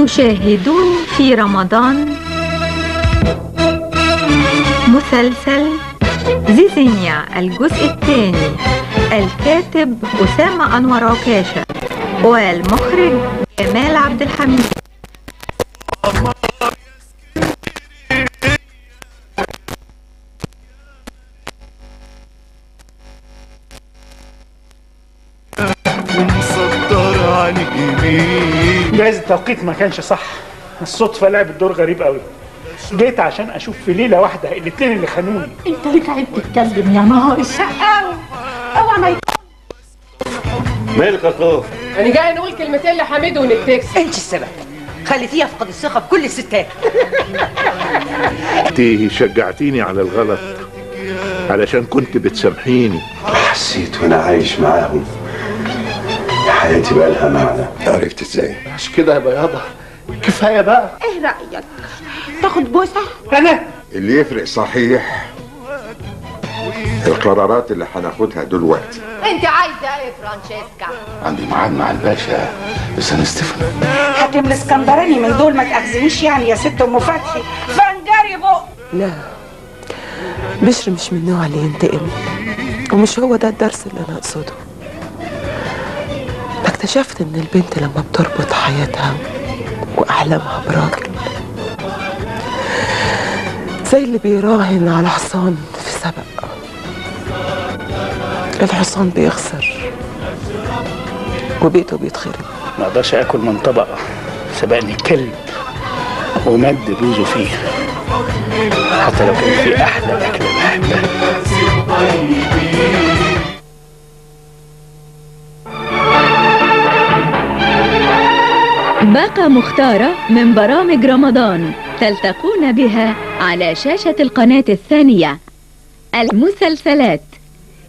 تشاهدون في رمضان مسلسل زيزينيا الجزء الثاني، الكاتب أسامة أنور عكاشة والمخرج جمال عبد الحميد. جايز التوقيت ما كانش صح، الصدفة لعبت دور غريب قوي. جيت عشان اشوف في ليلة واحدة الاتنين اللي خانوني. انت ليك عيب تتكلم يا نهار الشقاوة. اوعى ما مالك يا طاف؟ انا جاي نقول كلمتين لحميد ونكتكس. انت السبب، خليتيه يفقد الثقة بكل الستات. انت شجعتيني على الغلط علشان كنت بتسامحيني. حسيت وانا عايش معاهم حياتي بقى لها معنى. عرفت ازاي؟ مش كده يا بياضة، كفاية بقى. ايه رأيك؟ تاخد بوسة؟ انا اللي يفرق صحيح القرارات اللي هناخدها دلوقتي. انت عايزه ايه فرانشيسكا؟ عندي ميعاد مع الباشا سان ستيفانو. حاتم الاسكندراني من دول، ما تأخذنيش يعني يا ست ام فتحي. فنجري بق. لا، بشر مش من النوع اللي ينتقم، ومش هو ده الدرس اللي انا اقصده. اكتشفت ان البنت لما بتربط حياتها واحلامها براجل زي اللي بيراهن على حصان في سبق، الحصان بيخسر وبيته بيتخرب. ما اقدرش اكل من طبق سبقني الكلب ومد بوزه فيه، حتى لو كان في احلى اكله بحبها. باقة مختارة من برامج رمضان تلتقون بها على شاشة القناة الثانية. المسلسلات: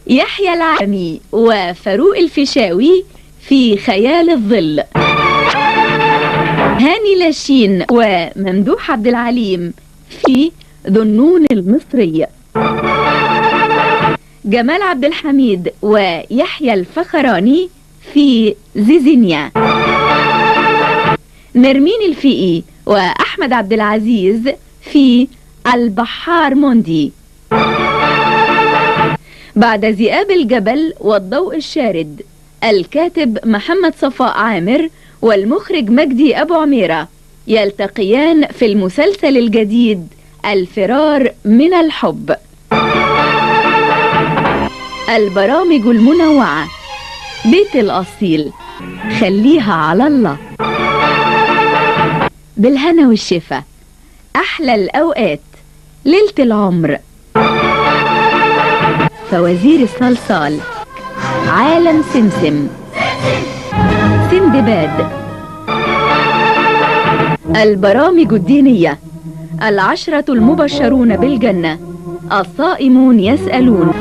يحيى العامي وفاروق الفيشاوي في خيال الظل، هاني لاشين وممدوح عبد العليم في ذنون المصري، جمال عبد الحميد ويحيى الفخراني في زيزينيا، نرمين الفقي وأحمد عبد العزيز في البحار موندي. بعد ذئاب الجبل والضوء الشارد، الكاتب محمد صفاء عامر والمخرج مجدي أبو عميرة يلتقيان في المسلسل الجديد الفرار من الحب. البرامج المنوعة: بيت الأصيل، خليها على الله، بالهنا والشفا، أحلى الأوقات، ليلة العمر، فوازير الصلصال، عالم سمسم، سندباد. البرامج الدينية: العشرة المبشرون بالجنة، الصائمون يسألون.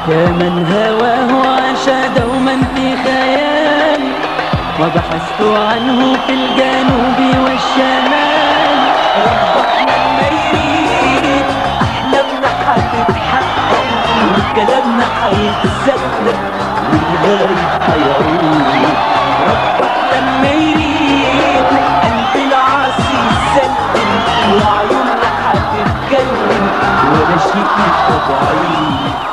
يا من هواه عاش دوما في خيال، وبحثت عنه في الجنوب والشمال. ربنا لما يريد أحلامنا هتتحقق، وكلامنا هيتزلق، والغايب هيعود. ربنا لما يريد قلب العاصي يسلم، وعيوننا هتتكلم، ولا شيء طبيعي.